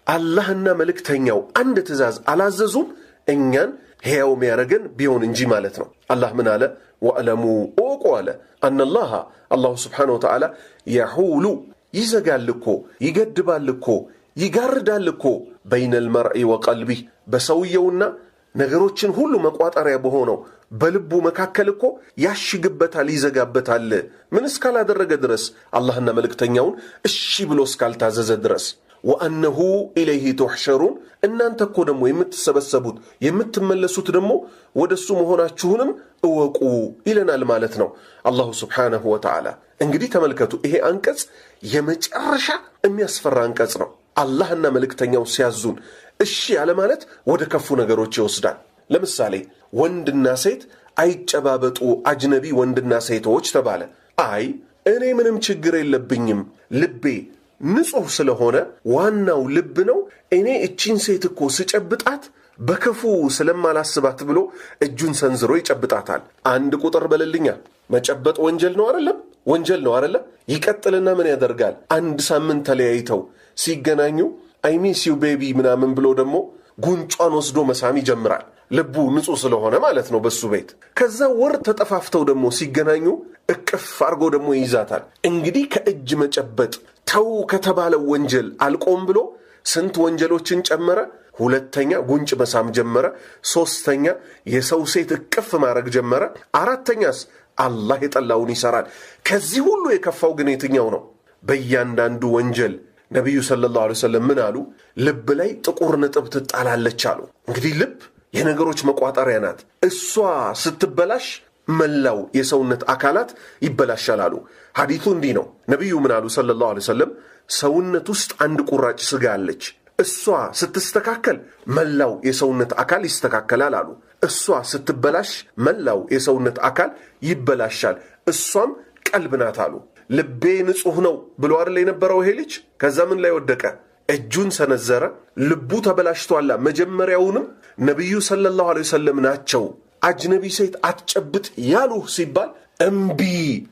አላህና መልእክተኛው አንድ ትእዛዝ አላዘዙም እኛን ሕያው የሚያደርገን ቢሆን እንጂ ማለት ነው። አላህ ምን አለ? واعلموا እወቁ አለ፣ أن الله الله سبحانه وتعالى يحول ይዘጋል እኮ፣ ይገድባል እኮ፣ ይጋርዳል እኮ፣ بين المرء وقلبه በሰውየውና ነገሮችን ሁሉ መቋጠሪያ በሆነው በልቡ መካከል እኮ ያሽግበታል፣ ይዘጋበታል። ምን እስካላደረገ ድረስ? አላህና መልእክተኛውን እሺ ብሎ እስካልታዘዘ ድረስ። وأنه إليه تحشرون እናንተ እኮ ደግሞ የምትሰበሰቡት የምትመለሱት ደግሞ ወደ እሱ መሆናችሁንም እወቁ ይለናል ማለት ነው الله سبحانه وتعالى። እንግዲህ ተመልከቱ፣ ይሄ አንቀጽ የመጨረሻ የሚያስፈራ አንቀጽ ነው። አላህና መልእክተኛው ሲያዙን እሺ ያለ ማለት ወደ ከፉ ነገሮች ይወስዳል። ለምሳሌ ወንድና ሴት አይጨባበጡ፣ አጅነቢ ወንድና ሴቶች ተባለ። አይ እኔ ምንም ችግር የለብኝም፣ ልቤ ንጹሕ ስለሆነ፣ ዋናው ልብ ነው። እኔ እቺን ሴት እኮ ስጨብጣት በክፉ ስለማላስባት ብሎ እጁን ሰንዝሮ ይጨብጣታል። አንድ ቁጥር በልልኛ፣ መጨበጥ ወንጀል ነው አይደለም? ወንጀል ነው አይደለም? ይቀጥልና ምን ያደርጋል? አንድ ሳምንት ተለያይተው ሲገናኙ "I miss you baby" ምናምን ብሎ ደግሞ ጉንጯን ወስዶ መሳም ይጀምራል። ልቡ ንጹሕ ስለሆነ ማለት ነው በሱ ቤት። ከዛ ወር ተጠፋፍተው ደግሞ ሲገናኙ እቅፍ አድርጎ ደግሞ ይይዛታል። እንግዲህ ከእጅ መጨበጥ ተው ከተባለው ወንጀል አልቆም ብሎ ስንት ወንጀሎችን ጨመረ? ሁለተኛ ጉንጭ መሳም ጀመረ። ሶስተኛ የሰው ሴት እቅፍ ማድረግ ጀመረ። አራተኛስ አላህ የጠላውን ይሰራል። ከዚህ ሁሉ የከፋው ግን የትኛው ነው? በእያንዳንዱ ወንጀል ነቢዩ صلى الله عليه وسلم ምን አሉ? ልብ ላይ ጥቁር ነጥብ ትጣላለች አሉ። እንግዲህ ልብ የነገሮች መቋጠሪያ ናት። እሷ ስትበላሽ መላው የሰውነት አካላት ይበላሻል አሉ። ሐዲቱ እንዲህ ነው። ነቢዩ ምን አሉ صلى الله عليه وسلم? ሰውነት ውስጥ አንድ ቁራጭ ስጋ አለች። እሷ ስትስተካከል መላው የሰውነት አካል ይስተካከላል አሉ። እሷ ስትበላሽ መላው የሰውነት አካል ይበላሻል። እሷም ቀልብ ናት አሉ። ልቤ ንጹሕ ነው ብሎ አይደል የነበረው ይሄ ልጅ? ከዛ ምን ላይ ወደቀ? እጁን ሰነዘረ። ልቡ ተበላሽቷላ። መጀመሪያውንም ነቢዩ صلى الله عليه وسلم ናቸው አጅነቢ ሴት አትጨብጥ ያሉህ ሲባል እምቢ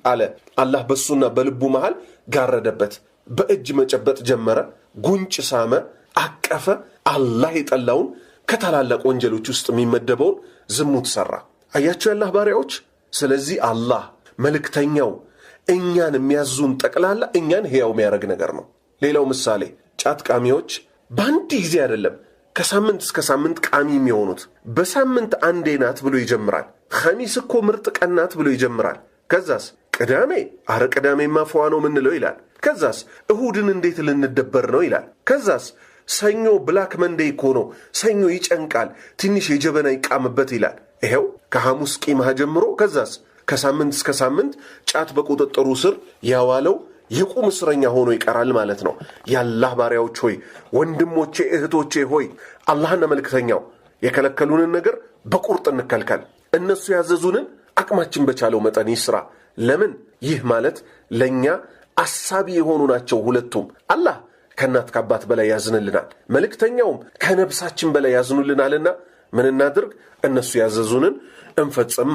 አለ። አላህ በሱና በልቡ መሃል ጋረደበት። በእጅ መጨበጥ ጀመረ። ጉንጭ ሳመ፣ አቀፈ። አላህ የጠላውን ከታላላቅ ወንጀሎች ውስጥ የሚመደበውን ዝሙት ሰራ። አያችሁ የአላህ ባሪያዎች። ስለዚህ አላህ፣ መልእክተኛው እኛን የሚያዙን ጠቅላላ እኛን ሕያው የሚያደርግ ነገር ነው። ሌላው ምሳሌ ጫት ቃሚዎች በአንድ ጊዜ አይደለም ከሳምንት እስከ ሳምንት ቃሚ የሚሆኑት። በሳምንት አንዴ ናት ብሎ ይጀምራል። ኸሚስ እኮ ምርጥ ቀን ናት ብሎ ይጀምራል። ከዛስ ቅዳሜ፣ አረ ቅዳሜማ ፈዋ ነው ምንለው ይላል። ከዛስ እሁድን እንዴት ልንደበር ነው ይላል። ከዛስ ሰኞ Black Monday እኮ ነው፣ ሰኞ ይጨንቃል፣ ትንሽ የጀበና ይቃምበት ይላል። ይኸው ከሐሙስ ቂማህ ጀምሮ ከዛስ ከሳምንት እስከ ሳምንት ጫት በቁጥጥሩ ስር ያዋለው የቁም እስረኛ ሆኖ ይቀራል ማለት ነው። የአላህ ባሪያዎች ሆይ፣ ወንድሞቼ እህቶቼ ሆይ፣ አላህና መልእክተኛው የከለከሉንን ነገር በቁርጥ እንከልከል። እነሱ ያዘዙንን አቅማችን በቻለው መጠን ይስራ። ለምን? ይህ ማለት ለእኛ አሳቢ የሆኑ ናቸው ሁለቱም። አላህ ከእናት ከአባት በላይ ያዝንልናል፣ መልእክተኛውም ከነብሳችን በላይ ያዝኑልናልና ምን እናድርግ? እነሱ ያዘዙንን እንፈጽም።